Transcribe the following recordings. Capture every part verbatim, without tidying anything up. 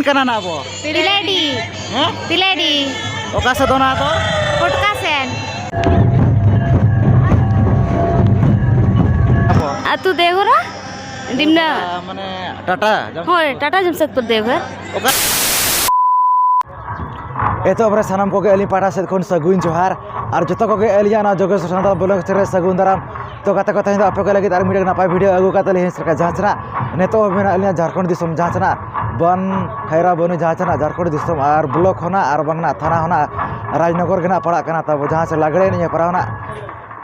ᱠᱟᱱᱟ ᱱᱟ ᱟᱵᱚ? ᱛᱤᱞᱟᱹᱰᱤ᱾ ᱦᱮᱸ? ᱛᱤᱞᱟᱹᱰᱤ᱾ ᱚᱠᱟ ᱥᱮᱫ ᱚᱱᱟ ᱫᱚ? ᱠᱚᱴᱠᱟ ᱥᱮᱱ᱾ ᱟᱵᱚ? ᱟᱹᱛᱩ ᱫᱮᱣᱜᱷᱚᱨᱟ, ᱰᱤᱢᱱᱟ᱾ ᱢᱟᱱᱮ ᱴᱟᱴᱟ ᱡᱟᱢᱥᱮᱫᱽᱯᱩᱨ? ᱦᱳᱭ, ᱴᱟᱴᱟ ᱡᱟᱢᱥᱮᱫᱽᱯᱩᱨ ᱫᱮᱣᱜᱷᱚᱨ᱾ ᱚᱠᱟ? ᱮᱛᱚᱦᱚᱵ ᱨᱮ ᱥᱟᱱᱟᱢ ᱠᱚᱜᱮ ᱟᱹᱞᱤᱧ ᱯᱟᱦᱴᱟ ᱥᱮᱫ ᱠᱷᱚᱱ ᱥᱟᱹᱜᱩᱱ ᱡᱚᱦᱟᱨ᱾ ᱟᱨ ᱡᱚᱛᱚ ᱠᱚᱜᱮ ᱟᱹᱞᱤᱧᱟᱜ ᱱᱚᱣᱟ ᱡᱳᱜᱮᱥ ᱥᱟᱱᱛᱟᱲ ᱵᱞᱚᱜ ᱪᱮᱱᱮᱞ ᱨᱮ ᱥᱟᱹᱜᱩᱱ ᱫᱟᱨᱟᱢ᱾ ᱛᱚ ᱜᱟᱛᱮ ᱠᱚ, ᱛᱮᱦᱮᱧ ᱫᱚ ᱟᱯᱮ ᱠᱚ ᱞᱟᱹᱜᱤᱫ ᱟᱨ ᱢᱤᱫᱴᱮᱱ ᱱᱟᱯᱟᱭ ᱵᱷᱤᱰᱤᱭᱳ ᱟᱹᱜᱩ ᱠᱟᱛᱮ ᱞᱤᱧ ᱦᱮᱡ ᱥᱮᱴᱮᱨ ᱠᱟᱱᱟ᱾ ᱡᱟᱦᱟᱸ ᱥᱮᱱᱟᱜ ᱱᱤᱛᱚᱜ ᱦᱚᱸ ᱢᱮᱱᱟᱜ ᱞᱤᱧᱟ ᱡᱷᱟᱲᱠᱷᱚᱸᱰ ᱫᱤᱥᱚᱢ, ᱡᱟᱦᱟᱸ ᱥᱮᱱᱟᱜ ᱵᱚᱱ ᱠᱷᱟᱭᱨᱟ ᱵᱟᱹᱱᱩ, ᱡᱟᱦᱟᱸ ᱥᱮᱱᱟᱜ ᱡᱷᱟᱲᱠᱷᱚᱸᱰ ᱫᱤᱥᱚᱢ ᱟᱨ ᱵᱞᱚᱠ ᱦᱚᱸ ᱱᱟᱜ ᱟᱨ ᱵᱟᱝ ᱱᱟᱜ ᱛᱷᱟᱱᱟ ᱦᱚᱸ ᱱᱟᱜ ᱨᱟᱡᱽᱱᱚᱜᱚᱨ ᱜᱮ ᱱᱟᱜ ᱯᱟᱲᱟᱜ ᱠᱟᱱᱟ ᱛᱟᱵᱚ, ᱡᱟᱦᱟᱸ ᱥᱮ ᱞᱟᱜᱽᱲᱮ ᱮᱱᱮᱡ ᱦᱮᱯᱨᱟᱣ ᱱᱟᱜ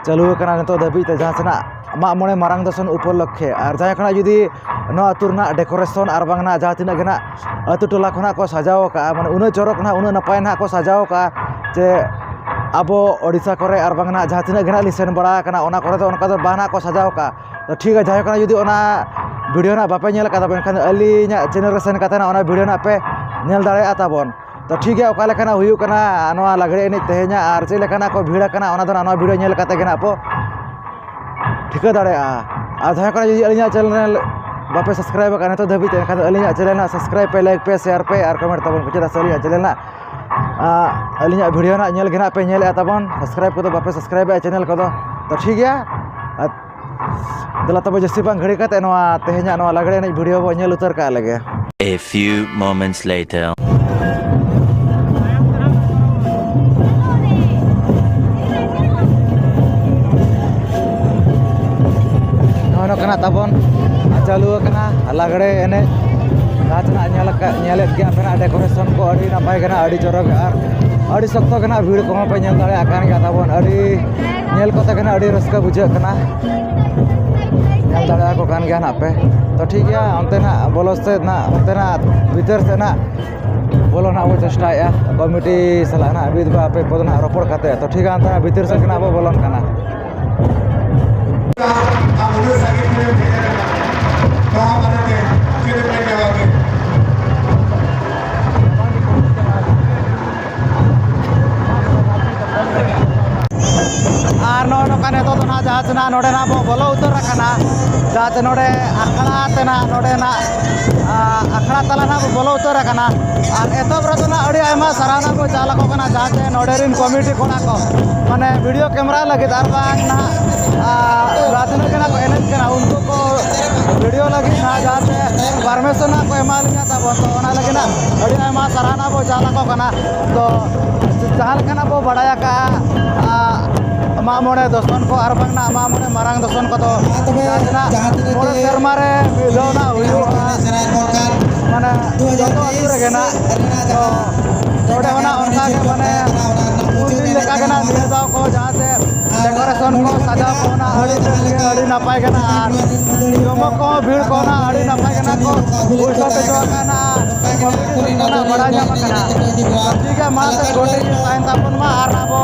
ᱪᱟᱹᱞᱩ ᱟᱠᱟᱱᱟ ᱱᱤᱛᱚᱜ ᱫᱷᱟᱹᱵᱤᱡ ᱛᱮ, ᱡᱟᱦᱟᱸ ᱥᱮᱱᱟᱜ ᱢᱟᱜ ᱢᱚᱬᱮ ᱢᱟᱨᱟᱝ ᱫᱚᱥᱚᱱ ᱩᱯᱚᱞᱚᱠᱠᱷᱮ᱾ ᱟᱨ ᱡᱟᱦᱟᱸᱭ ᱠᱷᱚᱱᱟᱜ ᱡᱩᱫᱤ ᱱᱚᱣᱟ ᱟᱹᱛᱩ ᱨᱮᱱᱟᱜ ᱰᱮᱠᱳᱨᱮᱥᱚᱱ ᱟᱨ ᱵᱟᱝ ᱱᱟᱜ ᱡᱟᱦᱟᱸ ᱛᱤᱱᱟᱹᱜ ᱜᱮ ᱱᱟᱜ ᱟᱹᱛᱩ ᱴᱚᱞᱟ ᱠᱷᱚᱱᱟᱜ ᱠᱚ ᱥᱟᱡᱟᱣ ᱟᱠᱟᱫᱼᱟ, ᱢᱟᱱᱮ ᱩᱱᱟᱹᱜ ᱪᱚᱨᱚᱠ ᱱᱟᱜ, ᱩᱱᱟᱹᱜ ᱱᱟᱯᱟᱭ ᱱᱟᱜ ᱠᱚ ᱥᱟᱡᱟᱣ ᱟᱠᱟᱫᱼᱟ ᱡᱮ ᱟᱵᱚ ᱳᱰᱤᱥᱟ ᱠᱚᱨᱮ ᱟᱨ ᱵᱟᱝ ᱱᱟᱜ ᱡᱟᱦᱟᱸ ᱛᱤᱱᱟᱹᱜ ᱜᱮ ᱱᱟᱜ ᱞᱤᱧ ᱥᱮᱱ ᱵᱟᱲᱟ ᱟᱠᱟᱱᱟ, ᱚᱱᱟ ᱠᱚᱨᱮ ᱫᱚ ᱚᱱᱠᱟ ᱫᱚ ᱵᱟᱝ ᱱᱟᱜ ᱠᱚ ᱥᱟᱡᱟᱣ ᱟᱠᱟᱫᱼᱟ᱾ ᱛᱚ ᱴᱷᱤᱠ ᱜᱮᱭᱟ, ᱡᱟᱦᱟᱸᱭ ᱠᱷᱚᱱᱟᱜ ᱡᱩᱫᱤ ᱚᱱᱟ ᱵᱷᱤᱰᱤᱭᱳ ᱱᱟᱜ ᱵᱟᱯᱮ ᱧᱮᱞ ᱟᱠᱟᱫᱟ, ᱢᱮᱱᱠᱷᱟᱱ ᱟᱹᱞᱤᱧᱟᱜ ᱪᱮᱱᱮᱞ ᱨᱮ ᱥᱮᱱ ᱠᱟᱛᱮ ᱱᱟᱜ ᱚᱱᱟ ᱵᱷᱤᱰᱤᱭᱳ ᱱᱟᱜ ᱯᱮ ᱧᱮᱞ ᱫᱟᱲᱮᱭᱟᱜᱼᱟ ᱛᱟᱵᱚᱱ᱾ ᱛᱚ ᱴᱷᱤᱠ ᱜᱮᱭᱟ, ᱚᱠᱟ ᱞᱮᱠᱟᱱᱟᱜ ᱦᱩᱭᱩᱜ ᱠᱟᱱᱟ ᱱᱚᱣᱟ ᱞᱟᱜᱽᱲᱮ ᱮᱱᱮᱡ ᱛᱮᱦᱮᱧᱟᱜ ᱟᱨ ᱪᱮᱫ ᱞᱮᱠᱟᱱᱟᱜ ᱠᱚ ᱵᱷᱤᱲ ᱟᱠᱟᱱᱟ, ᱚᱱᱟ ᱫᱚ ᱱᱟᱜ ᱱᱚᱣᱟ ᱵᱷᱤᱰᱤᱭᱳ ᱧᱮᱞ ᱠᱟᱛᱮ ᱜᱮ ᱱᱟᱜ ᱯᱚ ᱴᱷᱤᱠᱟᱹ ᱫᱟᱲᱮᱭᱟᱜᱼᱟ᱾ ᱟᱨ ᱡᱟᱦᱟᱸᱭ ᱠᱚ ᱡᱩᱫᱤ ᱟᱹᱞᱤᱧᱟᱜ ᱪᱮᱱᱮᱞ ᱵᱟᱯᱮ ᱥᱟᱵᱥᱠᱨᱟᱭᱤᱵ ᱟᱠᱟᱫ ᱱᱤᱛᱚᱜ ᱫᱷᱟᱹᱵᱤᱡ ᱛᱮ, ᱮᱱᱠᱷᱟᱱ ᱫᱚ ᱟᱹᱞᱤᱧᱟᱜ ᱪᱮᱱᱮᱞ ᱱᱟᱜ ᱥᱟᱵᱥᱠᱨᱟᱭᱤᱵ ᱯᱮ, ᱞᱟᱭᱤᱠ ᱯᱮ, ᱥᱮᱭᱟᱨ ᱯᱮ ᱟᱨ ᱠᱚᱢᱮᱱᱴ ᱛᱟᱵᱚᱱ ᱯᱮ, ᱪᱮᱫᱟᱜ ᱥᱮ ᱟᱹᱞᱤᱧᱟᱜ ᱪᱮᱱᱮᱞ ᱱᱟᱜ, ᱟ, ᱟᱹᱞᱤᱧᱟᱜ ᱵᱷᱤᱰᱤᱭᱳ ᱱᱟᱜ ᱧᱮᱞ ᱜᱮ ᱱᱟᱜ ᱯᱮ ᱧᱮᱞᱮᱫᱼᱟ ᱛᱟᱵᱚᱱ, ᱥᱟᱵᱥᱠᱨᱟᱭᱤᱵ ᱠᱚᱫᱚ ᱵᱟᱯᱮ ᱥᱟᱵᱥᱠᱨᱟᱭᱤᱵᱮᱫᱼᱟ ᱪᱮᱱᱮᱞ ᱠᱚᱫᱚ᱾ ᱛᱚ ᱴᱷᱤᱠ ᱜᱮᱭᱟ, ᱟᱨ ᱫᱮᱞᱟ ᱛᱚᱵᱮ ᱡᱟᱹᱥᱛᱤ ᱵᱟᱝ ᱜᱷᱟᱹᱲᱤ ᱠᱟᱛᱮ ᱱᱚᱣᱟ ᱛᱮᱦᱮᱧᱟᱜ ᱱᱚᱣᱟ ᱞᱟᱜᱽᱲᱮ ᱮᱱᱮᱡ ᱵᱷᱤᱰᱤᱭᱳ ᱵᱚ ᱧᱮᱞ ᱩᱛᱟᱹᱨ ᱠᱟᱜ ᱞᱮᱜᱮ᱾ A few moments later. ᱱᱚᱜᱼᱚᱭ ᱱᱚᱝᱠᱟᱱᱟᱜ ᱛᱟᱵᱚᱱ ᱪᱟᱹᱞᱩ ᱟᱠᱟᱱᱟ ᱞᱟᱜᱽᱲᱮ ᱮᱱᱮᱡ᱾ ᱡᱟᱦᱟᱸ ᱛᱤᱱᱟᱹᱜ ᱧᱮᱞ ᱟᱠᱟᱫ, ᱧᱮᱞᱮᱫ ᱜᱮᱭᱟ ᱯᱮ ᱱᱟᱜ, ᱰᱮᱠᱳᱨᱮᱥᱚᱱ ᱠᱚ ᱟᱹᱰᱤ ᱱᱟᱯᱟᱭ ᱠᱟᱱᱟ, ᱟᱹᱰᱤ ᱪᱚᱨᱚᱠ ᱟᱨ ᱟᱹᱰᱤ ᱥᱚᱠᱛᱚ ᱜᱮ ᱱᱟᱜ ᱵᱷᱤᱲ ᱠᱚᱦᱚᱸ ᱯᱮ ᱧᱮᱞ ᱫᱟᱲᱮᱭᱟᱜ ᱠᱟᱱ ᱜᱮᱭᱟ ᱛᱟᱵᱚᱱ᱾ ᱟᱹᱰᱤ ᱧᱮᱞ ᱠᱚᱛᱮ ᱜᱮ ᱱᱟᱜ ᱟᱹᱰᱤ ᱨᱟᱹᱥᱠᱟᱹ ᱵᱩᱡᱷᱟᱹᱜ ᱠᱟᱱᱟ᱾ ᱧᱮᱞ ᱫᱟᱲᱮᱭᱟᱠᱚ ᱠᱟᱱ ᱜᱮᱭᱟ ᱱᱟᱜ ᱯᱮ᱾ ᱛᱚ ᱴᱷᱤᱠ ᱜᱮᱭᱟ, ᱚᱱᱛᱮ ᱱᱟᱜ ᱵᱚᱞᱚ ᱥᱮᱫ ᱱᱟᱜ, ᱚᱱᱛᱮ ᱱᱟᱜ ᱵᱷᱤᱛᱟᱹᱨ ᱥᱮᱫ ᱱᱟᱜ ᱵᱚᱞᱚ ᱱᱟᱜ ᱵᱚ ᱪᱮᱥᱴᱟᱭᱮᱫᱼᱟ, ᱠᱚᱢᱤᱴᱤ ᱥᱟᱞᱟᱜ ᱱᱟᱜ ᱢᱤᱫ ᱵᱟᱨ ᱯᱮ ᱯᱚᱫ ᱱᱟᱜ ᱨᱚᱯᱚᱲ ᱠᱟᱛᱮ᱾ ᱛᱚ ᱴᱷᱤᱠ ᱜᱮᱭᱟ, ᱚᱱᱛᱮ ᱱᱟᱜ ᱵᱷᱤᱛᱟᱹᱨ ᱥᱮᱫ ᱜᱮ ᱱᱟᱜ ᱵᱚ ᱵᱚᱞᱚᱱ ᱠᱟᱱᱟ᱾ ᱟᱨ ᱱᱚᱜᱼᱚ ᱱᱚᱝᱠᱟ ᱱᱤᱛᱚᱜ ᱫᱚ ᱱᱟᱦᱟᱜ ᱡᱟᱦᱟᱸ ᱱᱚᱰᱮ ᱱᱟᱜ ᱵᱚ ᱵᱚᱞᱚ ᱩᱛᱟᱹᱨ ᱟᱠᱟᱱᱟ, ᱡᱟᱦᱟᱸ ᱛᱮ ᱱᱚᱰᱮ ᱟᱠᱷᱲᱟ ᱛᱮ ᱱᱟᱜ, ᱱᱚᱰᱮ ᱱᱟᱜ, ᱟ, ᱟᱠᱷᱲᱟ ᱛᱟᱞᱟ ᱱᱟᱜ ᱵᱚ ᱵᱚᱞᱚ ᱩᱛᱟᱹᱨ ᱟᱠᱟᱱᱟ᱾ ᱟᱨ ᱮᱛᱚᱦᱚᱵ ᱨᱮᱫᱚ ᱱᱟᱜ ᱟᱹᱰᱤ ᱟᱭᱢᱟ ᱥᱟᱨᱦᱟᱣ ᱱᱟᱜ ᱵᱚ ᱪᱟᱞ ᱟᱠᱚ ᱠᱟᱱᱟ, ᱡᱟᱦᱟᱸ ᱛᱮ ᱱᱚᱰᱮ ᱨᱤᱱ ᱠᱚᱢᱤᱴᱤ ᱠᱚᱲᱟ ᱠᱚ, ᱢᱟᱱᱮ, ᱵᱷᱤᱰᱤᱭᱳ ᱠᱮᱢᱮᱨᱟ ᱞᱟᱹᱜᱤᱫ ᱟᱨ ᱵᱟᱝ ᱱᱟᱜ, ᱟ, ᱡᱟᱦᱟᱸ ᱛᱤᱱᱟᱹᱜ ᱜᱮ ᱱᱟᱜ ᱠᱚ ᱮᱱᱮᱡ ᱠᱟᱱᱟ, ᱩᱱᱠᱩ ᱠᱚ ᱵᱷᱤᱰᱤᱭᱳ ᱞᱟᱹᱜᱤᱫ ᱱᱟᱜ ᱡᱟᱦᱟᱸ ᱛᱮ ᱯᱟᱨᱢᱤᱥᱚᱱ ᱱᱟᱜ ᱠᱚ ᱮᱢᱟ ᱞᱤᱧᱟ ᱛᱟᱵᱚᱱ, ᱛᱚ ᱚᱱᱟ ᱞᱟᱹᱜᱤᱫ ᱱᱟᱜ ᱟᱹᱰᱤ ᱟᱭᱢᱟ ᱥᱟᱨᱦᱟᱣ ᱱᱟᱜ ᱵᱚ ᱪᱟᱞ ᱟᱠᱚ ᱠᱟᱱᱟ᱾ ᱛᱚ ᱡᱟᱦᱟᱸ ᱞᱮᱠᱟᱱᱟᱜ ᱵᱚ ᱵᱟᱲᱟᱭ ᱟᱠᱟᱜᱼᱟ, ᱟ, ᱢᱟᱜ ᱢᱚᱬᱮ ᱫᱚᱥᱚᱱ ᱠᱚ ᱟᱨ ᱵᱟᱝ ᱱᱟᱜ ᱢᱟᱜ ᱢᱚᱬᱮ ᱢᱟᱨᱟᱝ ᱫᱚᱥᱚᱱ ᱠᱚᱫᱚ ᱢᱟ ᱛᱚᱵᱮ ᱡᱟᱦᱟᱸ ᱛᱤᱱᱟᱹᱜ ᱡᱟᱦᱟᱸ ᱛᱤᱱᱟᱹᱜ ᱢᱚᱬᱮ ᱜᱮ ᱥᱮᱨᱢᱟ ᱨᱮ ᱢᱤᱫ ᱫᱷᱟᱣ ᱱᱟᱜ ᱦᱩᱭᱩᱜᱼᱟ᱾ ᱥᱮᱬᱟᱭ ᱠᱚ ᱠᱷᱟᱱ ᱢᱟᱱᱮ ᱫᱩ ᱦᱟᱡᱟᱨ ᱡᱚᱛᱚ ᱟᱹᱛᱩ ᱛᱮᱭᱤᱥ ᱨᱮᱜᱮ ᱱᱟᱜ᱾ ᱨᱮᱱᱟᱜ ᱛᱚ ᱡᱟᱦᱟᱸ ᱱᱚᱰᱮ ᱦᱚᱸ ᱱᱟᱜ ᱚᱱᱠᱟ ᱜᱮ ᱢᱟᱱᱮ ᱩᱱ ᱫᱤᱱ ᱞᱮᱠᱟ ᱜᱮ ᱱᱟᱜ ᱱᱤᱭᱟᱹ ᱫᱷᱟᱣ ᱠᱚ ᱡᱟᱦᱟᱸ ᱛᱮ ᱰᱮᱠᱳᱨᱮᱥᱚᱱ ᱠᱚ ᱥᱟᱡᱟᱣ ᱠᱚ ᱱᱟᱜ ᱟᱹᱰᱤ ᱵᱮᱥ ᱜᱮ, ᱟᱹᱰᱤ ᱱᱟᱯᱟᱭ ᱜᱮ ᱱᱟᱜ᱾ ᱟᱨ ᱡᱚᱢᱚᱠ ᱠᱚᱦᱚᱸ ᱵᱷᱤᱲ ᱠᱚ ᱱᱟᱜ ᱟᱹᱰᱤ ᱱᱟᱯᱟᱭ ᱜᱮ ᱱᱟᱜ ᱠᱚ ᱩᱭᱦᱟᱹᱨ ᱦᱚᱪᱚ ᱟᱠᱟᱱᱟ᱾ ᱠᱚᱢᱤᱴᱤ ᱥᱮᱫ ᱠᱷᱚᱱᱟᱜ ᱵᱟᱲᱟᱭ ᱧᱟᱢ ᱟᱠᱟᱱᱟ᱾ ᱴᱷᱤᱠ ᱜᱮᱭᱟ, ᱢᱟ ᱛᱚᱵᱮ ᱜᱚᱰᱮᱛ ᱜᱮ ᱛᱟᱦᱮᱱ ᱛᱟᱵᱚᱱ ᱢᱟ ᱟᱨ ᱟᱵᱚ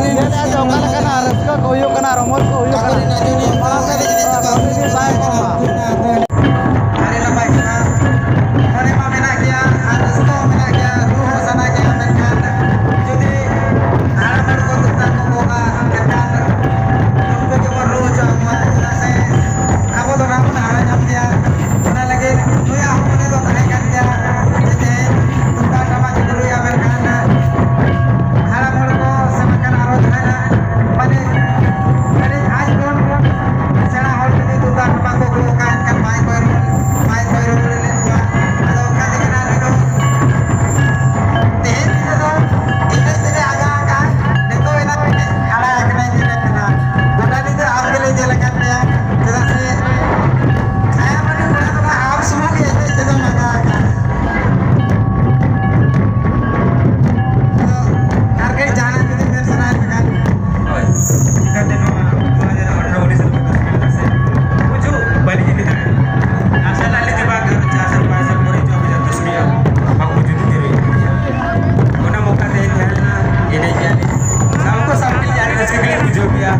ᱧᱮᱞᱮᱫᱼᱟ ᱡᱮ ᱚᱠᱟ ᱞᱮᱠᱟᱱᱟᱜ ᱨᱟᱹᱥᱠᱟᱹ ᱠᱚ ᱦᱩᱭᱩᱜ ᱠᱟᱱᱟ, ᱨᱚᱢᱚᱡᱽ ᱠᱚ ᱦᱩᱭᱩᱜ ᱠᱟᱱᱟ᱾ ᱢᱟᱲᱟᱝ ᱥᱮᱫ ᱜᱚᱰᱮᱛ ᱜᱮ ᱛᱟᱦᱮᱱ ᱛᱟᱵᱚᱱ ᱢᱟ᱾ ᱟᱹᱰᱤ ᱱᱟᱯᱟᱭ ᱠᱟᱛᱷᱟ᱾ ᱢᱚᱱᱮ ᱢᱟ ᱢᱮᱱᱟᱜ ᱜᱮᱭᱟ ᱟᱨ ᱨᱟᱹᱥᱠᱟᱹ ᱦᱚᱸ ᱢᱮᱱᱟᱜ ᱜᱮᱭᱟ, ᱨᱩ ᱦᱚᱸ ᱥᱟᱱᱟ ᱜᱮᱭᱟ, ᱢᱮᱱᱠᱷᱟᱱ ᱡᱩᱫᱤ ᱦᱟᱲᱟᱢ ᱦᱚᱲ ᱠᱚ ᱛᱩᱢᱫᱟᱜ ᱠᱚ ᱜᱚᱜᱟ, ᱢᱮᱱᱠᱷᱟᱱ ᱩᱱᱠᱩ ᱜᱮᱵᱚᱱ ᱨᱩ ᱦᱚᱪᱚ ᱟᱠᱚᱣᱟ, ᱪᱮᱫᱟᱜ ᱥᱮ ᱟᱵᱚ ᱫᱚ ᱱᱚᱣᱟ ᱵᱚᱱ ᱦᱟᱨᱟ ᱧᱟᱢ ᱜᱮᱭᱟ᱾ ᱚᱱᱟ ᱞᱟᱹᱜᱤᱫ ᱱᱩᱭᱟᱜ ᱦᱚᱸ ᱢᱚᱱᱮ ᱫᱚ ᱛᱟᱦᱮᱸ ᱠᱟᱱ ᱜᱮᱭᱟ ᱡᱮ ᱛᱮᱦᱮᱧ ᱛᱩᱢᱫᱟᱜ ᱴᱟᱢᱟᱠ ᱤᱧ ᱨᱩᱭᱟ, ᱢᱮᱱᱠᱷᱟᱱ ᱦᱟᱲᱟᱢ ᱦᱚᱲ ᱠᱚ ᱥᱮ ᱵᱟᱝᱠᱷᱟᱱ ᱟᱨᱦᱚᱸ ᱡᱟᱦᱟᱸᱭ ᱱᱟᱜ ᱢᱟᱱᱮ ᱟᱹᱰᱤ ᱟᱸᱥ ᱵᱚᱱ ᱵᱚᱱ ᱥᱮᱬᱟ ᱦᱚᱲ ᱡᱩᱫᱤ ᱛᱩᱢᱫᱟᱜ ᱴᱟᱢᱟᱠ ᱠᱚ ᱜᱚᱜ ᱠᱷᱟᱱ, ᱮᱱᱠᱷᱟᱱ ᱵᱟᱭ ᱠᱚᱭ ᱨᱩᱣᱟᱹᱲ, ᱵᱟᱭ ᱠᱚᱭ ᱨᱩᱣᱟᱹᱲ ᱞᱮᱫ ᱠᱚᱣᱟ᱾ ᱟᱫᱚ ᱚᱱᱠᱟ ᱛᱮᱜᱮ ᱱᱟᱜ ᱱᱩᱭ ᱫᱚ ᱛᱮᱦᱮᱧ ᱧᱤᱫᱟᱹ ᱫᱚ ᱮᱱᱮᱡ ᱛᱮᱞᱮ ᱟᱸᱜᱟ ᱟᱠᱟᱫᱼᱟ, ᱱᱤᱛᱚᱜ ᱮᱱᱟᱝ ᱮᱱᱮᱡ ᱟᱲᱟᱜ ᱟᱠᱟᱱᱟᱭ ᱧᱮᱞᱮᱫ ᱠᱟᱱᱟ᱾ ᱜᱚᱴᱟ ᱧᱤᱫᱟᱹ ᱟᱢ ᱜᱮᱞᱮ ᱧᱮᱞ ᱟᱠᱟᱫ ᱢᱮᱭᱟ, ᱪᱮᱫᱟᱜ ᱥᱮ ᱪᱷᱟᱭᱟᱢᱚᱱᱤ ᱠᱚᱲᱟ ᱫᱚ ᱱᱟᱜ ᱟᱢ ᱥᱩᱢᱩᱝ ᱜᱮ ᱮᱱᱮᱡ ᱛᱮᱫᱚᱢ ᱟᱸᱜᱟ ᱟᱠᱟᱱᱟ᱾ ᱟᱫᱚ ᱟᱨ ᱠᱟᱹᱡ ᱡᱟᱦᱟᱱᱟᱜ ᱡᱩᱫᱤ ᱢᱮᱱ ᱥᱟᱱᱟᱭᱮᱫ ᱯᱮ ᱠᱷᱟᱱ᱾ ᱦᱳᱭ, ᱪᱤᱠᱟᱹᱛᱮ ᱱᱚᱣᱟ ᱫᱩ ᱦᱟᱡᱟᱨ ᱟᱴᱷᱨᱚ ᱩᱱᱤᱥ ᱨᱮ ᱵᱟᱠᱚ ᱥᱩᱵᱤᱫᱷᱟ ᱥᱮ ᱵᱩᱡᱷᱟᱹᱣ ᱵᱟᱹᱞᱤᱧ ᱤᱫᱤ ᱫᱟᱲᱮᱭᱟᱜᱼᱟ᱾ ᱟᱥᱟ ᱞᱟᱞᱤ ᱡᱮ ᱵᱟᱝ ᱪᱟᱨ ᱥᱟᱞ ᱯᱟᱸᱪ ᱥᱟᱞ ᱯᱚᱨᱮ ᱪᱚ ᱵᱩᱡᱷᱟᱹᱣ ᱫᱩᱥᱢᱤᱭᱟ ᱵᱟᱠᱚ ᱵᱩᱡᱷᱟᱹᱣ ᱫᱟᱲᱮᱭᱟᱜᱼᱟ᱾ ᱚᱱᱟ ᱢᱚᱠᱟ ᱛᱮ ᱛᱟᱦᱮᱸ ᱞᱮᱱᱟ, ᱮᱱᱮᱡ ᱜᱮᱭᱟ ᱞᱤᱧ᱾ ᱥᱟᱶ ᱠᱚ ᱥᱟᱶ ᱛᱮ ᱟᱹᱰᱤ ᱨᱟᱹᱥᱠᱟᱹ ᱜᱮᱞᱤᱧ ᱵᱩᱡᱷᱟᱹᱣ ᱠᱮᱜᱼᱟ᱾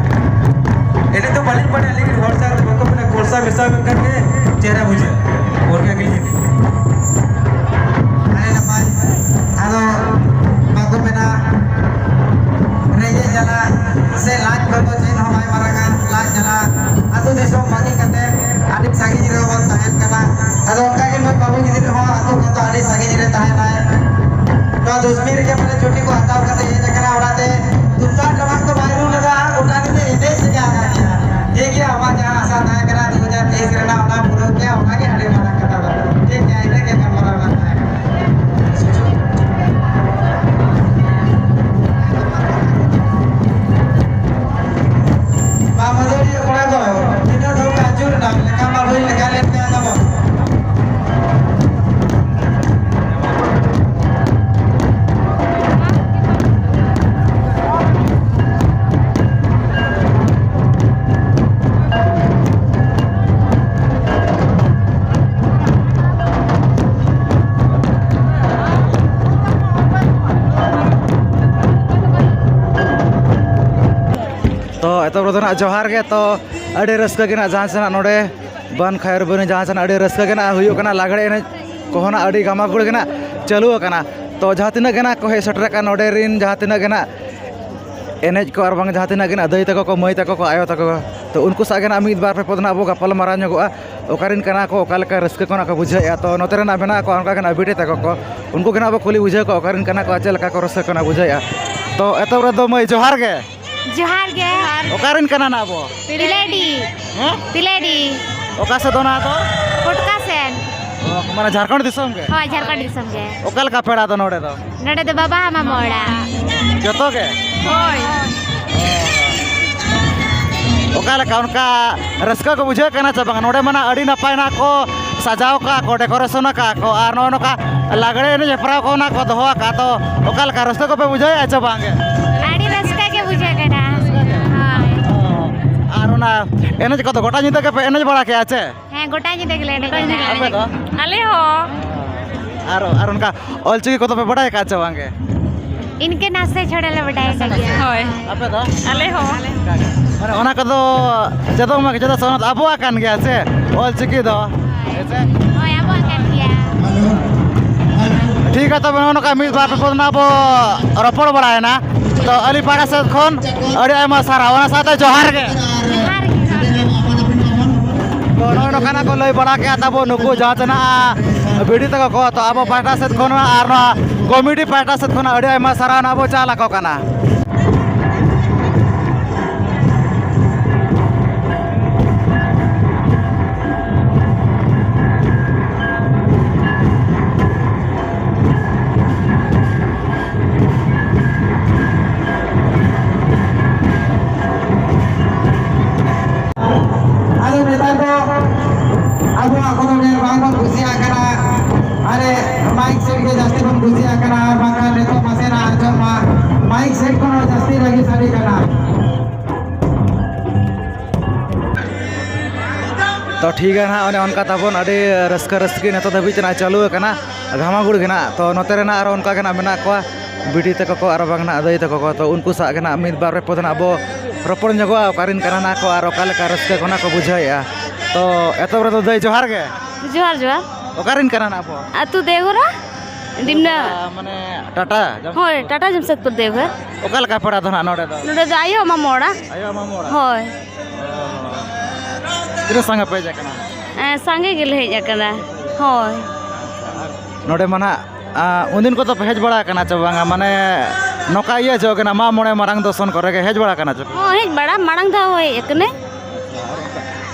ᱮᱱᱮᱡ ᱫᱚ ᱵᱟᱹᱞᱤᱧ ᱵᱟᱲᱟᱭᱟ, ᱞᱮᱠᱤᱱ ᱦᱚᱲ ᱥᱟᱶ ᱵᱟᱠᱚ ᱢᱮᱱᱟ, ᱠᱚᱲᱥᱟ ᱢᱮᱥᱟ ᱢᱮᱱᱠᱷᱟᱱ ᱜᱮ ᱪᱮᱦᱨᱟ ᱵᱩᱡᱷᱟᱹᱜᱼᱟ᱾ ᱚᱱᱠᱟ ᱜᱮᱞᱤᱧ ᱮᱱᱮᱡᱟ᱾ ᱟᱹᱰᱤ ᱱᱟᱯᱟᱭ᱾ ᱟᱫᱚ ᱵᱟᱠᱚ ᱢᱮᱱᱟ, ᱨᱮᱸᱜᱮᱡ ᱡᱟᱞᱟ ᱥᱮ ᱞᱟᱡ ᱠᱚᱫᱚ ᱪᱮᱫ ᱦᱚᱸ ᱵᱟᱭ ᱢᱟᱨᱟᱝᱟ, ᱞᱟᱡ ᱠᱟᱥᱢᱤᱨ ᱨᱮᱜᱮ ᱯᱟᱞᱮ ᱪᱷᱩᱴᱤ ᱠᱚ ᱦᱟᱛᱟᱣ ᱠᱟᱛᱮ ᱦᱮᱡ ᱟᱠᱟᱱᱟ ᱚᱲᱟᱜ ᱛᱮ᱾ ᱛᱩᱢᱫᱟᱜ ᱴᱟᱢᱟᱠ ᱫᱚ ᱵᱟᱭ ᱨᱩ ᱞᱮᱫᱟ, ᱜᱚᱴᱟ ᱧᱤᱫᱟᱹ ᱮᱱᱮᱡ ᱛᱮᱜᱮ ᱟᱸᱜᱟ ᱠᱮᱫᱟ᱾ ᱴᱷᱤᱠ ᱜᱮᱭᱟ, ᱟᱢᱟᱜ ᱡᱟᱦᱟᱸ ᱟᱥᱟ ᱛᱟᱦᱮᱸ ᱠᱟᱱᱟ ᱫᱩ ᱦᱟᱡᱟᱨ ᱛᱮᱭᱤᱥ ᱨᱮᱱᱟᱜ, ᱚᱱᱟ ᱯᱩᱨᱟᱹᱣ ᱠᱮᱫᱟ, ᱚᱱᱟᱜᱮ ᱟᱹᱰᱤ ᱢᱟᱨᱟᱝ ᱠᱟᱛᱷᱟ ᱫᱚ᱾ ᱴᱷᱤᱠ ᱜᱮᱭᱟ, ᱤᱱᱟᱹᱜ ᱜᱮ ᱜᱟᱞᱢᱟᱨᱟᱣ ᱨᱮᱱᱟᱜ ᱛᱟᱦᱮᱸ ᱠᱟᱱᱟ᱾ ᱵᱟ ᱢᱟᱹᱫᱟᱹᱲᱤᱭᱟᱹ ᱠᱚᱲᱟ ᱠᱚ, ᱛᱤᱱᱟᱹᱜ ᱫᱷᱟᱣ ᱯᱮ ᱟᱹᱪᱩᱨ ᱮᱱᱟ? ᱞᱮᱠᱷᱟ ᱢᱟ ᱵᱟᱹᱧ ᱞᱮᱠᱷᱟ ᱞᱮᱫ ᱯᱮᱭᱟ ᱛᱟᱵᱚ᱾ ᱛᱚ ᱮᱛᱚᱦᱚᱵ ᱨᱮᱫᱚ ᱱᱟᱜ ᱡᱚᱦᱟᱨ ᱜᱮ᱾ ᱛᱚ ᱟᱹᱰᱤ ᱨᱟᱹᱥᱠᱟᱹ ᱜᱮ ᱱᱟᱜ ᱡᱟᱦᱟᱸ ᱥᱮᱱᱟᱜ ᱱᱚᱰᱮ ᱵᱟᱱ ᱠᱷᱟᱭᱚᱨ ᱵᱟᱹᱱᱤ ᱡᱟᱦᱟᱸ ᱥᱮᱱᱟᱜ ᱟᱹᱰᱤ ᱨᱟᱹᱥᱠᱟᱹ ᱜᱮ ᱱᱟᱜ ᱦᱩᱭᱩᱜ ᱠᱟᱱᱟ, ᱞᱟᱜᱽᱲᱮ ᱮᱱᱮᱡ ᱠᱚᱦᱚᱸ ᱱᱟᱜ ᱟᱹᱰᱤ ᱜᱟᱢᱟ ᱜᱩᱲ ᱜᱮ ᱱᱟᱜ ᱪᱟᱹᱞᱩ ᱟᱠᱟᱱᱟ᱾ ᱛᱚ ᱡᱟᱦᱟᱸ ᱛᱤᱱᱟᱹᱜ ᱜᱮ ᱱᱟᱜ ᱠᱚ ᱦᱮᱡ ᱥᱮᱴᱮᱨ ᱟᱠᱟᱱ ᱱᱚᱰᱮ ᱨᱤᱱ ᱡᱟᱦᱟᱸ ᱛᱤᱱᱟᱹᱜ ᱜᱮ ᱱᱟᱜ ᱮᱱᱮᱡ ᱠᱚ ᱟᱨ ᱵᱟᱝ ᱡᱟᱦᱟᱸ ᱛᱤᱱᱟᱹᱜ ᱜᱮ ᱱᱟᱜ ᱫᱟᱹᱭ ᱛᱟᱠᱚ ᱠᱚ, ᱢᱟᱹᱭ ᱛᱟᱠᱚ ᱠᱚ, ᱟᱭᱳ ᱛᱟᱠᱚ ᱠᱚ, ᱛᱚ ᱩᱱᱠᱩ ᱥᱟᱶ ᱜᱮ ᱱᱟᱜ ᱢᱤᱫ ᱵᱟᱨ ᱯᱮ ᱯᱚᱫ ᱱᱟᱜ ᱵᱚ ᱜᱟᱯᱟᱞ ᱢᱟᱨᱟᱣ ᱧᱚᱜᱚᱜᱼᱟ᱾ ᱚᱠᱟᱨᱮᱱ ᱠᱟᱱᱟ ᱠᱚ, ᱚᱠᱟ ᱞᱮᱠᱟ ᱨᱟᱹᱥᱠᱟᱹ ᱠᱚ ᱱᱟᱜ ᱠᱚ ᱵᱩᱡᱷᱟᱹᱣᱮᱫᱼᱟ᱾ ᱛᱚ ᱱᱚᱛᱮ ᱨᱮᱱᱟᱜ ᱢᱮᱱᱟᱜ ᱠᱚᱣᱟ ᱚᱱᱠᱟ ᱜᱮ ᱱᱟᱜ ᱵᱤᱴᱤ ᱛᱟᱠᱚ ᱠᱚ, ᱩᱱᱠᱩ ᱜᱮ ᱱᱟᱜ ᱵᱚ ᱠᱩᱞᱤ ᱵᱩᱡᱷᱟᱹᱣ ᱠᱚᱣᱟ ᱚᱠᱟᱨᱮᱱ ᱠᱟᱱᱟ ᱠᱚ ᱟᱨ ᱪᱮᱫ ᱞᱮᱠᱟ ᱠᱚ ᱨᱟᱹᱥᱠᱟᱹ ᱠᱟᱱᱟ ᱵᱩᱡᱷᱟᱹᱣᱮᱫᱼᱟ᱾ ᱛᱚ ᱮᱛᱚᱦᱚᱵ ᱨᱮᱫᱚ ᱢᱟᱹᱭ ᱡᱚᱦᱟᱨ ᱜᱮ᱾ ᱡᱚᱦᱟᱨ ᱜᱮ᱾ ᱚᱠᱟᱨᱮᱱ ᱠᱟᱱᱟ ᱱᱟᱜ ᱵᱚ? ᱛᱤᱞᱟᱹᱰᱤ᱾ ᱦᱮᱸ? ᱛᱤᱞᱟᱹᱰᱤ᱾ ᱚᱠᱟ ᱥᱮᱫ ᱫᱚ ᱱᱟᱜ ᱫᱚ? ᱠᱚᱴᱠᱟ ᱥᱮᱱ᱾ ᱚ, ᱢᱟᱱᱮ ᱡᱷᱟᱲᱠᱷᱚᱸᱰ ᱫᱤᱥᱚᱢ ᱜᱮ? ᱦᱳᱭ, ᱡᱷᱟᱲᱠᱷᱚᱸᱰ ᱫᱤᱥᱚᱢ ᱜᱮ᱾ ᱚᱠᱟ ᱞᱮᱠᱟ ᱯᱮᱲᱟ ᱫᱚ ᱱᱚᱰᱮ ᱫᱚ? ᱱᱚᱰᱮ ᱫᱚ ᱵᱟᱵᱟ ᱢᱟᱢᱟ ᱚᱲᱟᱜ᱾ ᱡᱚᱛᱚ ᱜᱮ? ᱦᱳᱭ᱾ ᱚᱠᱟ ᱞᱮᱠᱟ ᱚᱱᱠᱟ ᱨᱟᱹᱥᱠᱟᱹ ᱠᱚ ᱵᱩᱡᱷᱟᱹᱜ ᱠᱟᱱᱟ ᱪᱮ ᱵᱟᱝ? ᱱᱚᱰᱮ ᱢᱟ ᱱᱟᱜ ᱟᱹᱰᱤ ᱱᱟᱯᱟᱭ ᱱᱟᱜ ᱠᱚ ᱥᱟᱡᱟᱣ ᱠᱟᱜᱼᱟ ᱠᱚ, decoration ᱟᱠᱟᱫᱼᱟ ᱠᱚ, ᱟᱨ ᱱᱚᱜᱼᱚ ᱱᱚᱝᱠᱟ ᱞᱟᱜᱽᱲᱮ ᱮᱱᱮᱡ ᱦᱮᱯᱨᱟᱣ ᱠᱚ ᱚᱱᱟ ᱠᱚ ᱫᱚᱦᱚ ᱟᱠᱟᱫᱼᱟ᱾ ᱛᱚ ᱚᱠᱟ ᱞᱮᱠᱟ ᱨᱟᱹᱥᱠᱟᱹ ᱠᱚᱯᱮ ᱵᱩᱡᱷᱟᱹᱣᱮᱫᱼᱟ ᱪᱮ ᱵᱟᱝ ᱜᱮ? ᱟᱹᱰᱤ ᱨᱟᱹᱥᱠᱟᱹ ᱜᱮ ᱵᱩᱡᱷᱟᱹᱜ ᱠᱟᱱᱟ᱾ ᱦᱳᱭ᱾ ᱟᱨ ᱚᱱᱟ ᱮᱱᱮᱡ ᱠᱚᱫᱚ ᱜᱚᱴᱟ ᱧᱤᱫᱟᱹ ᱜᱮᱯᱮ ᱮᱱᱮᱡ ᱵᱟᱲᱟ ᱠᱮᱜᱼᱟ ᱪᱮ? ᱦᱮᱸ, ᱜᱚᱴᱟ ᱧᱤᱫᱟᱹ ᱜᱮᱞᱮ ᱮᱱᱮᱡ ᱮᱱᱟ᱾ ᱟᱯᱮ ᱫᱚ? ᱟᱞᱮ ᱦᱚᱸ᱾ ᱟᱨ, ᱟᱨ ᱚᱱᱠᱟ ᱚᱞᱪᱤᱠᱤ ᱠᱚᱫᱚ ᱯᱮ ᱵᱟᱰᱟᱭ ᱟᱠᱟᱫ ᱪᱮ ᱵᱟᱝ ᱜᱮ? ᱤᱱᱠᱟᱹ ᱱᱟᱥᱮ ᱪᱷᱚᱲᱟ ᱞᱮ ᱵᱟᱰᱟᱭ ᱟᱠᱟᱫ ᱜᱮᱭᱟ᱾ ᱦᱳᱭ᱾ ᱟᱯᱮ ᱫᱚ? ᱟᱞᱮ ᱦᱚᱸ᱾ ᱢᱟᱱᱮ ᱚᱱᱟ ᱠᱚᱫᱚ ᱪᱮᱫᱚᱜ ᱢᱟ, ᱪᱮᱫᱚᱜ ᱥᱟᱱᱟ ᱟᱵᱚᱣᱟᱜ ᱠᱟᱱ ᱜᱮᱭᱟ ᱥᱮ ᱚᱞᱪᱤᱠᱤ ᱫᱚ? ᱦᱮᱸ ᱥᱮ? ᱦᱳᱭ, ᱟᱵᱚᱣᱟᱜ ᱠᱟᱱ ᱜᱮᱭᱟ᱾ ᱴᱷᱤᱠ ᱜᱮᱭᱟ, ᱛᱚᱵᱮ ᱱᱚᱜᱼᱚ ᱱᱚᱝᱠᱟ ᱢᱤᱫ ᱵᱟᱨ ᱯᱮ ᱯᱚᱫ ᱱᱟᱜ ᱵᱚ ᱨᱚᱯᱚᱲ ᱵᱟᱲᱟᱭᱮᱱᱟ᱾ ᱛᱚ ᱟᱹᱞᱤᱧ ᱯᱟᱦᱴᱟ ᱥᱮᱫ ᱠᱷᱚᱱ ᱟᱹᱰᱤ ᱟᱭᱢᱟ ᱥᱟᱨᱦᱟᱣ, ᱚᱱᱟ ᱥᱟᱶᱛᱮ ᱡᱚᱦᱟᱨ ᱜᱮ᱾ ᱡᱚᱦᱟᱨ ᱜᱮ, ᱡᱚᱦᱟᱨ ᱜᱮ᱾ ᱛᱚ ᱱᱚᱜᱼᱚᱭ ᱱᱚᱝᱠᱟᱱᱟᱜ ᱠᱚ ᱞᱟᱹᱭ ᱵᱟᱲᱟ ᱠᱮᱜᱼᱟ ᱛᱟᱵᱚ ᱱᱩᱠᱩ ᱡᱟᱦᱟᱸ ᱛᱤᱱᱟᱹᱜ ᱵᱤᱰᱤ ᱛᱟᱠᱚ ᱠᱚ, ᱛᱚ ᱟᱵᱚ ᱯᱟᱦᱴᱟ ᱥᱮᱫ ᱠᱷᱚᱱ ᱦᱚᱸ ᱟᱨ ᱱᱚᱣᱟ ᱠᱚᱢᱤᱴᱤ ᱯᱟᱦᱴᱟ ᱥᱮᱫ ᱠᱷᱚᱱ ᱦᱚᱸ ᱟᱹᱰᱤ ᱟᱭᱢᱟ ᱥᱟᱨᱦᱟᱣ ᱱᱟᱜ ᱵᱚ ᱪᱟᱞ ᱟᱠᱚ ᱠᱟᱱᱟ᱾ ᱟᱫᱚ ᱱᱮᱛᱟᱨ ᱫᱚ ᱟᱵᱚᱣᱟᱜ ᱠᱚᱫᱚ ᱰᱷᱮᱨ ᱵᱟᱝ ᱵᱚᱱ ᱠᱩᱥᱤᱭᱟᱜ ᱠᱟᱱᱟ᱾ ᱟᱨᱮ, ᱢᱟᱭᱤᱠ ᱥᱮᱴ ᱜᱮ ᱡᱟᱹᱥᱛᱤ ᱵᱚᱱ ᱠᱩᱥᱤᱭᱟᱜ ᱠᱟᱱᱟ, ᱟᱨ ᱵᱟᱝᱠᱷᱟᱱ ᱱᱤᱛᱚᱜ ᱱᱟᱥᱮᱱᱟᱜ ᱟᱸᱡᱚᱢ ᱢᱟ, ᱢᱟᱭᱤᱠ ᱥᱮᱴ ᱠᱷᱚᱱ ᱦᱚᱸ ᱡᱟᱹᱥᱛᱤ ᱨᱟᱹᱜᱤ ᱥᱟᱰᱮ ᱠᱟᱱᱟ᱾ ᱛᱚ ᱴᱷᱤᱠ ᱜᱮᱭᱟ ᱱᱟᱦᱟᱜ, ᱚᱱᱮ ᱚᱱᱠᱟ ᱛᱟᱵᱚᱱ ᱟᱹᱰᱤ ᱨᱟᱹᱥᱠᱟᱹ ᱨᱟᱹᱥᱠᱤ ᱱᱤᱛᱚᱜ ᱫᱷᱟᱹᱵᱤᱡ ᱛᱮ ᱱᱟᱦᱟᱜ ᱪᱟᱹᱞᱩ ᱟᱠᱟᱱᱟ ᱜᱷᱟᱢᱟᱜᱩᱲ ᱜᱮ ᱱᱟᱦᱟᱜ᱾ ᱛᱚ ᱱᱚᱛᱮ ᱨᱮ ᱱᱟᱦᱟᱜ ᱟᱨᱚ ᱚᱱᱠᱟ ᱜᱮ ᱱᱟᱦᱟᱜ ᱢᱮᱱᱟᱜ ᱠᱚᱣᱟ, ᱵᱤᱴᱤ ᱛᱟᱠᱚ ᱠᱚ ᱟᱨ ᱵᱟᱝ ᱱᱟᱦᱟᱜ ᱫᱟᱹᱭ ᱛᱟᱠᱚ ᱠᱚ᱾ ᱛᱚ ᱩᱱᱠᱩ ᱥᱟᱶ ᱜᱮ ᱱᱟᱦᱟᱜ ᱢᱤᱫ ᱵᱟᱨ ᱨᱚᱯᱚᱫ ᱱᱟᱦᱟᱜ ᱵᱚ ᱨᱚᱯᱚᱲ ᱧᱚᱜᱚᱜᱼᱟ, ᱚᱠᱟᱨᱮᱱ ᱠᱟᱱᱟ ᱱᱟᱦᱟᱜ ᱠᱚ ᱟᱨ ᱚᱠᱟ ᱞᱮᱠᱟ ᱨᱟᱹᱥᱠᱟᱹ ᱠᱚ ᱱᱟᱦᱟᱜ ᱠᱚ ᱵᱩᱡᱷᱟᱹᱣᱮᱫᱼᱟ᱾ ᱛᱚ ᱮᱛᱚᱦᱚᱵ ᱨᱮᱫᱚ ᱫᱟᱹᱭ ᱡᱚᱦᱟᱨ ᱜᱮ᱾ ᱡᱚᱦᱟᱨ, ᱡᱚᱦᱟᱨ᱾ ᱚᱠᱟᱨᱮᱱ ᱠᱟᱱᱟ ᱱᱟᱦᱟᱜ ᱵᱚ? ᱟᱹᱛᱩ ᱫᱮᱣᱜᱷᱚᱨᱟ, ᱰᱤᱢᱱᱟ᱾ ᱢᱟᱱᱮ ᱴᱟᱴᱟ ᱡᱟᱢᱥᱮᱫᱽᱯᱩᱨ? ᱦᱳᱭ, ᱴᱟᱴᱟ ᱡᱟᱢᱥᱮᱫᱽᱯᱩᱨ ᱫᱮᱣᱜᱷᱚᱨ᱾ ᱚᱠᱟ ᱞᱮᱠᱟ ᱯᱟᱲᱟ ᱫᱚ ᱱᱟᱦᱟᱜ ᱱᱚᱰᱮ ᱫᱚ? ᱱᱚᱰᱮ ᱫᱚ ᱟᱭᱳ ᱢᱟᱢᱚ ᱚᱲᱟᱜ᱾ ᱟᱭᱳ ᱢᱟᱢᱚ ᱚᱲᱟᱜ? ᱦᱳᱭ᱾ ᱛᱤᱱᱟᱹᱜ ᱥᱟᱸᱜᱮ ᱯᱮ ᱦᱮᱡ ᱟᱠᱟᱱᱟ? ᱮᱸ, ᱥᱟᱸᱜᱮ ᱜᱮᱞᱮ ᱦᱮᱡ ᱟᱠᱟᱱᱟ᱾ ᱦᱳᱭ᱾ ᱱᱚᱰᱮ ᱢᱟ ᱱᱟᱦᱟᱜ, ᱟᱸ, ᱩᱱᱫᱤᱱ ᱠᱚᱫᱚ ᱯᱮ ᱦᱮᱡ ᱵᱟᱲᱟ ᱟᱠᱟᱱᱟ ᱪᱮ ᱵᱟᱝᱟ? ᱢᱟᱱᱮ ᱱᱚᱝᱠᱟ ᱤᱭᱟᱹ ᱡᱚᱦᱚᱜ ᱜᱮ ᱱᱟᱦᱟᱜ ᱢᱟᱜ ᱢᱚᱬᱮ ᱢᱟᱨᱟᱝ ᱫᱚᱨᱥᱚᱱ ᱠᱚᱨᱮ ᱜᱮ ᱦᱮᱡ ᱵᱟᱲᱟ ᱟᱠᱟᱱᱟ ᱪᱮ? ᱦᱚᱸ, ᱦᱮᱡ ᱵᱟᱲᱟ, ᱢᱟᱲᱟᱝ ᱫᱷᱟᱣ ᱦᱮᱡ ᱟᱠᱟᱱᱟᱹᱧ᱾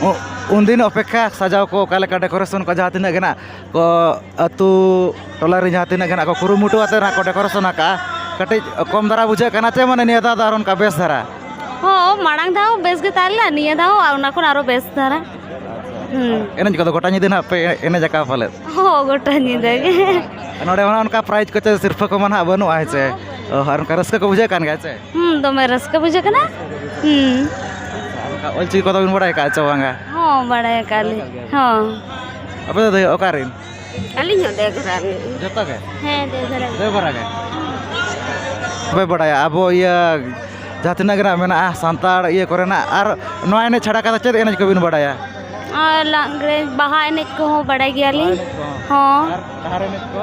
ᱩ-, ᱩᱱᱫᱤᱱ ᱚᱯᱮᱠᱠᱷᱟ ᱥᱟᱡᱟᱣ ᱠᱚ ᱚᱠᱟ ᱞᱮᱠᱟ decoration ᱠᱚ ᱡᱟᱦᱟᱸ ᱛᱤᱱᱟᱹᱜ ᱜᱮ ᱱᱟᱦᱟᱜ ᱠᱚ ᱟᱹᱛᱩ ᱴᱚᱞᱟ ᱨᱮ ᱡᱟᱦᱟᱸ ᱛᱤᱱᱟᱹᱜ ᱜᱮ ᱱᱟᱦᱟᱜ ᱠᱚ ᱠᱩᱨᱩᱢᱩᱴᱩ ᱟᱛᱮ ᱱᱟᱦᱟᱜ ᱠᱚ decoration ᱟᱠᱟᱜᱼᱟ, ᱠᱟᱹᱴᱤᱡ ᱠᱚᱢ ᱫᱷᱟᱨᱟ ᱵᱩᱡᱷᱟᱹᱜ ᱠᱟᱱᱟ ᱪᱮ ᱢᱟᱱᱮ ᱱᱤᱭᱟᱹ ᱫᱷᱟᱣ ᱫᱚ ᱟᱨ ᱚᱱᱠᱟ ᱵᱮᱥ ᱫᱷᱟᱨᱟ? ᱦᱚᱸ, ᱢᱟᱲᱟᱝ ᱫᱷᱟᱣ ᱵᱮᱥ ᱜᱮ ᱛᱟᱦᱮᱸ ᱞᱮᱱᱟ, ᱱᱤᱭᱟᱹ ᱫᱷᱟᱣ ᱚᱱᱟ ᱠᱷᱚᱱ ᱟᱨᱚ ᱵᱮᱥ ᱫᱷᱟᱨᱟ᱾ ᱦᱩᱸ᱾ ᱮᱱᱮᱡ ᱠᱚᱫᱚ ᱜᱚᱴᱟ ᱧᱤᱫᱟᱹ ᱱᱟᱦᱟᱜ ᱯᱮ ᱮᱱᱮᱡ ᱟᱠᱟᱫᱼᱟ ᱯᱟᱞᱮᱫ? ᱦᱚᱸ, ᱜᱚᱴᱟ ᱧᱤᱫᱟᱹ ᱜᱮ᱾ ᱱᱚᱰᱮ ᱢᱟ ᱚᱱᱠᱟ prize ᱠᱚ ᱪᱮ ᱥᱤᱨᱯᱷᱟᱹ ᱠᱚᱢᱟ ᱱᱟᱦᱟᱜ ᱵᱟᱹᱱᱩᱜᱼᱟ, ᱦᱮᱸ ᱪᱮ? ᱚ, ᱟᱨ ᱚᱱᱠᱟ ᱨᱟᱹᱥᱠᱟᱹ ᱠᱚ ᱵᱩᱡᱷᱟᱹᱜ ᱠᱟᱱ ᱜᱮᱭᱟ ᱪᱮ? ᱦᱩᱸ, ᱫᱚᱢᱮ ᱨᱟᱹᱥᱠᱟᱹ ᱵᱩᱡᱷᱟᱹᱜ ᱠᱟᱱᱟ᱾ ᱦᱩᱸ᱾ ᱚᱱᱠᱟ ᱚᱞ ᱪᱤᱠᱤ ᱠᱚᱫᱚ ᱵᱤᱱ ᱵᱟᱲᱟᱭ ᱟᱠᱟᱫᱼᱟ ᱪᱮ ᱵᱟᱝᱟ? ᱦᱚᱸ, ᱵᱟᱲᱟᱭ ᱟᱠᱟᱫ ᱞᱤᱧ᱾ ᱦᱚᱸ᱾ ᱟᱯᱮ ᱫᱚ ᱚᱠᱟ ᱨᱮᱱ? ᱟᱹᱞᱤᱧ ᱦᱚᱸ ᱫᱮᱣᱜᱷᱚᱨᱟ ᱨᱮᱱ᱾ ᱡᱚᱛᱚ ᱜᱮ? ᱦᱮᱸ, ᱫᱮᱣᱜᱷᱚᱨᱟ ᱨᱮᱱ᱾ ᱫᱮᱣᱜᱷᱚᱨᱟ ᱜᱮ? ᱵᱟᱯᱮ ᱵᱟᱲᱟᱭᱟ ᱟᱵᱚ ᱤᱭᱟᱹ ᱡᱟᱦᱟᱸ ᱛᱤᱱᱟᱹᱜ ᱜᱮ ᱱᱟᱜ ᱢᱮᱱᱟᱜᱼᱟ ᱥᱟᱱᱛᱟᱲ ᱤᱭᱟᱹ ᱠᱚᱨᱮᱱᱟᱜ, ᱟᱨ ᱱᱚᱣᱟ ᱮᱱᱮᱡ ᱪᱷᱟᱲᱟ ᱠᱟᱛᱮ ᱪᱮᱫ ᱮᱱᱮᱡ ᱠᱚᱵᱤᱱ ᱵᱟᱲᱟᱭᱟ? ᱟᱨ ᱞᱟᱜᱽᱲᱮ, ᱵᱟᱦᱟ ᱮᱱᱮᱡ ᱠᱚᱦᱚᱸ ᱵᱟᱲᱟᱭ ᱜᱮᱭᱟᱞᱤᱧ᱾ ᱵᱟᱦᱟ ᱮᱱᱮᱡ ᱠᱚᱦᱚᱸ? ᱦᱚᱸ᱾ ᱟᱨ ᱰᱟᱦᱟᱨ ᱮᱱᱮᱡ ᱠᱚ?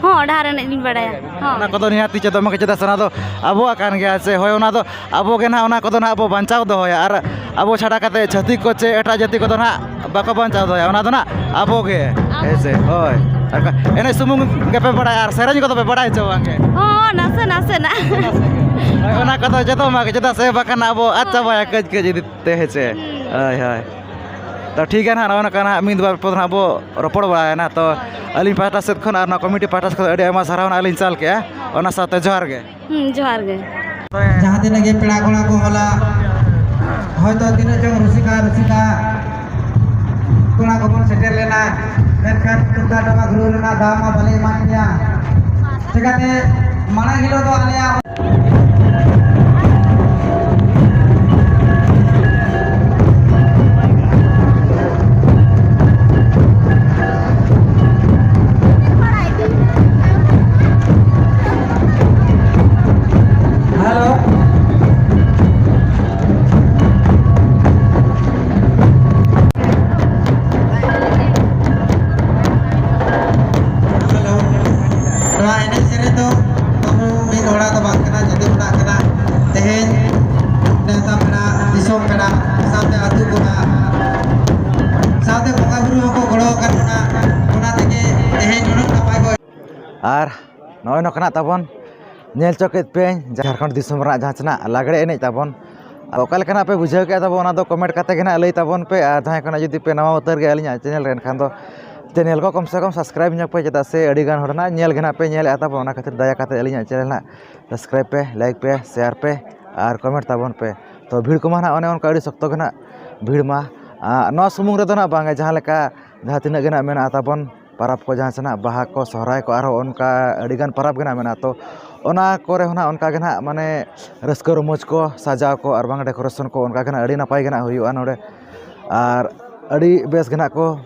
ᱦᱚᱸ, ᱰᱟᱦᱟᱨ ᱮᱱᱮᱡ ᱞᱤᱧ ᱵᱟᱲᱟᱭᱟ᱾ ᱦᱚᱸ᱾ ᱚᱱᱟ ᱠᱚᱫᱚ ᱱᱤᱦᱟᱹᱛᱤ ᱪᱮᱫᱚᱜ ᱢᱟ, ᱪᱮᱫᱟᱜ ᱥᱮ ᱚᱱᱟ ᱫᱚ ᱟᱵᱚᱣᱟᱜ ᱠᱟᱱ ᱜᱮᱭᱟ ᱥᱮ᱾ ᱦᱳᱭ, ᱚᱱᱟ ᱫᱚ ᱟᱵᱚ ᱜᱮ ᱱᱟᱦᱟᱜ ᱚᱱᱟ ᱠᱚᱫᱚ ᱱᱟᱦᱟᱜ ᱵᱚ ᱵᱟᱧᱪᱟᱣ ᱫᱚᱦᱚᱭᱟ, ᱟᱨ ᱟᱵᱚ ᱪᱷᱟᱰᱟ ᱠᱟᱛᱮ ᱪᱷᱟᱹᱛᱤᱠ ᱠᱚ ᱪᱮ ᱮᱴᱟᱜ ᱡᱟᱹᱛᱤ ᱠᱚᱫᱚ ᱱᱟᱦᱟᱜ ᱵᱟᱠᱚ ᱵᱟᱧᱪᱟᱣ ᱫᱚᱦᱚᱭᱟ᱾ ᱚᱱᱟ ᱫᱚ ᱱᱟᱦᱟᱜ ᱟᱵᱚ ᱜᱮ᱾ ᱦᱮᱸ ᱥᱮ? ᱦᱳᱭ᱾ ᱟᱨ ᱠᱟ-, ᱮᱱᱮᱡ ᱥᱩᱢᱩᱝ ᱜᱮᱯᱮ ᱵᱟᱲᱟᱭᱟ ᱟᱨ ᱥᱮᱨᱮᱧ ᱠᱚᱫᱚ ᱯᱮ ᱵᱟᱲᱟᱭ ᱪᱮ ᱵᱟᱝ ᱜᱮ? ᱦᱚᱸ, ᱱᱟᱥᱮ ᱱᱟᱥᱮᱱᱟᱜ᱾ ᱦᱳᱭ, ᱚᱱᱟ ᱠᱚᱫᱚ ᱡᱚᱛᱚ ᱢᱟ ᱪᱮᱫᱟᱜ ᱥᱮ ᱵᱟᱠᱷᱟᱱ ᱟᱵᱚ ᱟᱫ ᱪᱟᱵᱟᱭᱟ ᱠᱟᱹᱡ ᱠᱟᱹᱡ ᱤᱫᱤ ᱛᱮ, ᱦᱮᱸ ᱥᱮ? ᱦᱳᱭ, ᱦᱳᱭ᱾ ᱛᱚ ᱴᱷᱤᱠ ᱜᱮᱭᱟ ᱱᱟᱦᱟᱜ, ᱱᱚᱜᱼᱚᱭ ᱱᱚᱝᱠᱟ ᱱᱟᱦᱟᱜ ᱢᱤᱫ ᱵᱟᱨ ᱯᱚᱫ ᱱᱟᱦᱟᱜ ᱵᱚ ᱨᱚᱯᱚᱲ ᱵᱟᱲᱟᱭᱮᱱᱟ᱾ ᱛᱚ ᱟᱹᱞᱤᱧ ᱯᱟᱦᱴᱟ ᱥᱮᱫ ᱠᱷᱚᱱ ᱟᱨ ᱱᱚᱣᱟ ᱠᱚᱢᱤᱴᱤ ᱯᱟᱦᱴᱟ ᱥᱮᱫ ᱠᱷᱚᱱ ᱟᱹᱰᱤ ᱟᱭᱢᱟ ᱥᱟᱨᱦᱟᱣ ᱱᱟᱦᱟᱜ ᱞᱤᱧ ᱪᱟᱞ ᱠᱮᱜᱼᱟ᱾ ᱚᱱᱟ ᱥᱟᱶᱛᱮ ᱡᱚᱦᱟᱨ ᱜᱮ᱾ ᱦᱩᱸ, ᱡᱚᱦᱟᱨ ᱜᱮ᱾ ᱡᱟᱦᱟᱸ ᱛᱤᱱᱟᱹᱜ ᱜᱮ ᱯᱮᱲᱟ ᱠᱚᱲᱟ ᱠᱚ ᱦᱚᱞᱟ ᱦᱚᱭᱛᱚ ᱛᱤᱱᱟᱹᱜ ᱪᱚᱝ ᱨᱩᱥᱤᱠᱟ ᱨᱩᱥᱤᱠᱟ ᱠᱚᱲᱟ ᱠᱚᱵᱚᱱ ᱥᱮᱴᱮᱨ ᱞᱮᱱᱟ, ᱢᱮᱱᱠᱷᱟᱱ ᱛᱩᱢᱫᱟᱜ ᱴᱟᱢᱟᱠ ᱨᱩ ᱨᱮᱱᱟᱜ ᱫᱟᱣ ᱢᱟ ᱵᱟᱞᱮ ᱮᱢᱟᱫ ᱯᱮᱭᱟ᱾ ᱪᱮᱠᱟᱛᱮ ᱢᱟᱲᱟᱝ ᱦᱤᱞᱳᱜ ᱫᱚ ᱟᱞᱮᱭᱟᱜ ᱦᱮᱞᱳ᱾ ᱦᱮᱞᱳ᱾ ᱱᱚᱣᱟ ᱮᱱᱮᱡ ᱥᱮᱨᱮᱧ ᱫᱚ ᱟᱵᱚ ᱢᱤᱫ ᱦᱚᱲᱟᱜ ᱫᱚ ᱵᱟᱝ ᱠᱟᱱᱟ, ᱡᱟᱹᱛᱤ ᱦᱚᱲᱟᱜ ᱠᱟᱱᱟ᱾ ᱛᱮᱦᱮᱧ ᱱᱮᱣᱛᱟ ᱯᱮᱲᱟ, ᱫᱤᱥᱚᱢ ᱯᱮᱲᱟ, ᱥᱟᱶᱛᱮ ᱟᱹᱛᱩ ᱵᱚᱸᱜᱟ, ᱥᱟᱶᱛᱮ ᱵᱚᱸᱜᱟ ᱵᱩᱨᱩ ᱦᱚᱸᱠᱚ ᱜᱚᱲᱚ ᱟᱠᱟᱫ ᱵᱚᱱᱟ᱾ ᱚᱱᱟ ᱛᱮᱜᱮ ᱛᱮᱦᱮᱧ ᱱᱩᱱᱟᱹᱜ ᱱᱟᱯᱟᱭ ᱠᱚ ᱟᱨ ᱱᱚᱜᱼᱚᱭ ᱱᱚᱝᱠᱟᱱᱟᱜ ᱛᱟᱵᱚᱱ ᱧᱮᱞ ᱪᱚ ᱠᱮᱫ ᱯᱮ ᱡᱷᱟᱲᱠᱷᱚᱸᱰ ᱫᱤᱥᱚᱢ ᱨᱮᱱᱟᱜ ᱡᱟᱦᱟᱸ ᱪᱮᱱᱟᱜ ᱞᱟᱜᱽᱲᱮ ᱮᱱᱮᱡ ᱛᱟᱵᱚᱱ᱾ ᱟᱫᱚ ᱚᱠᱟ ᱞᱮᱠᱟᱱᱟᱜ ᱯᱮ ᱵᱩᱡᱷᱟᱹᱣ ᱠᱮᱫᱼᱟ ᱛᱟᱵᱚᱱ, ᱚᱱᱟ ᱫᱚ ᱠᱚᱢᱮᱱᱴ ᱠᱟᱛᱮ ᱜᱮ ᱱᱟᱜ ᱞᱟᱹᱭ ᱛᱟᱵᱚᱱ ᱯᱮ᱾ ᱟᱨ ᱡᱟᱦᱟᱸᱭ ᱠᱷᱚᱱᱟᱜ ᱡᱩᱫᱤ ᱯᱮ ᱱᱟᱣᱟ ᱩᱛᱟᱹᱨ ᱜᱮᱭᱟ ᱟᱹᱞᱤᱧᱟᱜ ᱪᱮᱱᱮᱞ ᱨᱮ, ᱮᱱᱠᱷᱟᱱ ᱫᱚ ᱪᱮᱱᱮᱞ ᱠᱚ ᱠᱚᱢ ᱥᱮ ᱠᱚᱢ ᱥᱟᱵᱥᱠᱨᱟᱭᱤᱵᱽ ᱧᱚᱜ ᱯᱮ, ᱪᱮᱫᱟᱜ ᱥᱮ ᱟᱹᱰᱤ ᱜᱟᱱ ᱦᱚᱲ ᱱᱟᱜ ᱧᱮᱞ ᱜᱮ ᱱᱟᱜ ᱯᱮ ᱧᱮᱞᱮᱫᱼᱟ ᱛᱟᱵᱚᱱ᱾ ᱚᱱᱟ ᱠᱷᱟᱹᱛᱤᱨ ᱫᱟᱭᱟ ᱠᱟᱛᱮ ᱟᱹᱞᱤᱧᱟᱜ ᱪᱮᱱᱮᱞ ᱱᱟᱜ ᱥᱟᱵᱥᱠᱨᱟᱭᱤᱵᱽ ᱯᱮ, ᱞᱟᱭᱤᱠ ᱯᱮ, ᱥᱮᱭᱟᱨ ᱯᱮ ᱟᱨ ᱠᱚᱢᱮᱱᱴ ᱛᱟᱵᱚᱱ ᱯᱮ᱾ ᱛᱚ ᱵᱷᱤᱲ ᱠᱚᱢᱟ ᱱᱟᱜ ᱚᱱᱮ ᱚᱱᱠᱟ ᱟᱹᱰᱤ ᱥᱚᱠᱛᱚ ᱜᱮ ᱱᱟᱜ ᱵᱷᱤᱲ ᱢᱟ, ᱟᱨ ᱱᱚᱣᱟ ᱥᱩᱢᱩᱝ ᱨᱮᱫᱚ ᱱᱟᱜ ᱵᱟᱝᱟ, ᱡᱟᱦᱟᱸ ᱞᱮᱠᱟ ᱡᱟᱦᱟᱸ ᱛᱤᱱᱟᱹᱜ ᱜᱮ ᱱᱟᱜ ᱢᱮᱱᱟᱜᱼᱟ ᱛᱟᱵᱚᱱ ᱯᱟᱨᱟᱵᱽ ᱠᱚ, ᱡᱟᱦᱟᱸ ᱥᱮ ᱱᱟᱜ ᱵᱟᱦᱟ ᱠᱚ, ᱥᱚᱦᱨᱟᱭ ᱠᱚ, ᱟᱨᱦᱚᱸ ᱚᱱᱠᱟ ᱟᱹᱰᱤᱜᱟᱱ ᱯᱟᱨᱟᱵᱽ ᱜᱮ ᱱᱟᱜ ᱢᱮᱱᱟᱜᱼᱟ᱾ ᱛᱚ ᱚᱱᱟ ᱠᱚᱨᱮ ᱦᱚᱸ ᱱᱟᱜ ᱚᱱᱠᱟ ᱜᱮ ᱱᱟᱜ ᱢᱟᱱᱮ ᱨᱟᱹᱥᱠᱟᱹ ᱨᱚᱢᱚᱡᱽ ᱠᱚ, ᱥᱟᱡᱟᱣ ᱠᱚ ᱟᱨ ᱵᱟᱝ ᱰᱮᱠᱳᱨᱮᱥᱚᱱ ᱠᱚ ᱚᱱᱠᱟ ᱜᱮ ᱱᱟᱜ ᱟᱹᱰᱤ ᱱᱟᱯᱟᱭ ᱜᱮ ᱱᱟᱜ ᱦᱩᱭᱩᱜᱼᱟ ᱱᱚᱰᱮ᱾ ᱟᱨ ᱟᱹᱰᱤ ᱵᱮᱥ ᱜᱮ ᱱᱟᱜ ᱠᱚ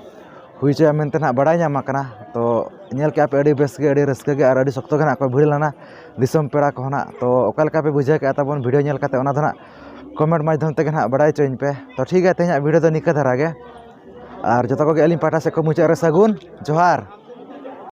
ᱦᱩᱭ ᱦᱚᱪᱚᱭᱟ ᱢᱮᱱᱛᱮ ᱱᱟᱜ ᱵᱟᱲᱟᱭ ᱧᱟᱢ ᱟᱠᱟᱱᱟ᱾ ᱛᱚ ᱧᱮᱞ ᱠᱮᱜᱼᱟ ᱯᱮ ᱟᱹᱰᱤ ᱵᱮᱥ ᱜᱮ, ᱟᱹᱰᱤ ᱨᱟᱹᱥᱠᱟᱹ ᱜᱮ ᱟᱨ ᱟᱹᱰᱤ ᱥᱚᱠᱛᱚ ᱜᱮ ᱱᱟᱜ ᱠᱚ ᱵᱷᱤᱲ ᱞᱮᱱᱟ ᱫᱤᱥᱚᱢ ᱯᱮᱲᱟ ᱠᱚᱦᱚᱸ ᱱᱟᱜ᱾ ᱛᱚ ᱚᱠᱟ ᱞᱮᱠᱟ ᱯᱮ ᱵᱩᱡᱷᱟᱹᱣ ᱠᱮᱜᱼᱟ ᱛᱟᱵᱚᱱ ᱵᱷᱤᱰᱤᱭᱳ ᱧᱮᱞ ᱠᱟᱛᱮ, ᱚᱱᱟ ᱫᱚ ᱱᱟᱜ ᱠᱚᱢᱮᱱᱴ ᱢᱟᱫᱽᱫᱷᱚᱢ ᱛᱮᱜᱮ ᱱᱟᱜ ᱵᱟᱲᱟᱭ ᱦᱚᱪᱚᱧ ᱯᱮ᱾ ᱛᱚ ᱴᱷᱤᱠ ᱜᱮᱭᱟ, ᱛᱮᱦᱮᱧᱟᱜ ᱵᱷᱤᱰᱤᱭᱳ ᱫᱚ ᱱᱤᱠᱟᱹ ᱫᱷᱟᱨᱟ ᱜᱮ᱾ ᱟᱨ ᱡᱚᱛᱚ ᱠᱚᱜᱮ ᱟᱹᱞᱤᱧ ᱯᱟᱦᱴᱟ ᱥᱮᱫ ᱠᱷᱚᱱ ᱢᱩᱪᱟᱹᱫ ᱨᱮ ᱥᱟᱹᱜᱩᱱ ᱡᱚᱦᱟᱨ᱾